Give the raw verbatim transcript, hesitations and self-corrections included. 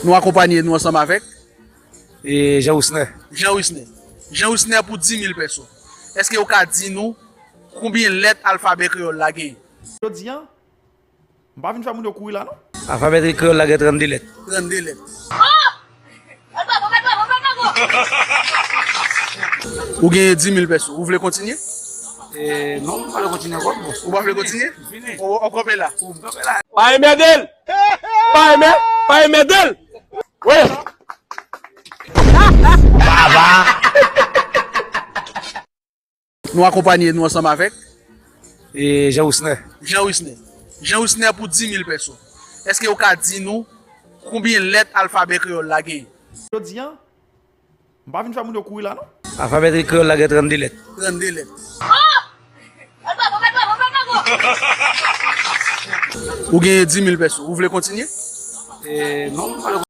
Nou akonpanye nou ansanm avèk E Jean Rusner. Jean Rusner. Jean Rusner pou dis mil pèso. Èske ou ka di nou konbyen lèt alfabè kreyòl la genyen? Jodi a, m pa vin fè moun yo kouri la, non. Alfabè kreyòl la gen trannde lèt. Trannde lèt. Ou genyen dis mil pèso. Ou vle kontinye? E, non, m pa vle kontinye ankò. Ou pa vle kontinye? Fini. Ou, ou kanpe la? Ou kanpe la. Pa enmède l! Pa enmè, pa enmède l! Wi! Baba! Nou akonpanye nou ansanm avèk E Jean Rusner. Jean Rusner. Jean Rusner pou dis mil pèso. Èske ou ka di nou konbyen lèt alfabè kreyòl la genyen? Jodi a, m pa vin fè moun yo kouri la, non. Alfabè kreyòl la gen trannde lèt. Trannde lèt. Ou genyen dis mil pèso. Ou vle kontinye? E, non, m pa vle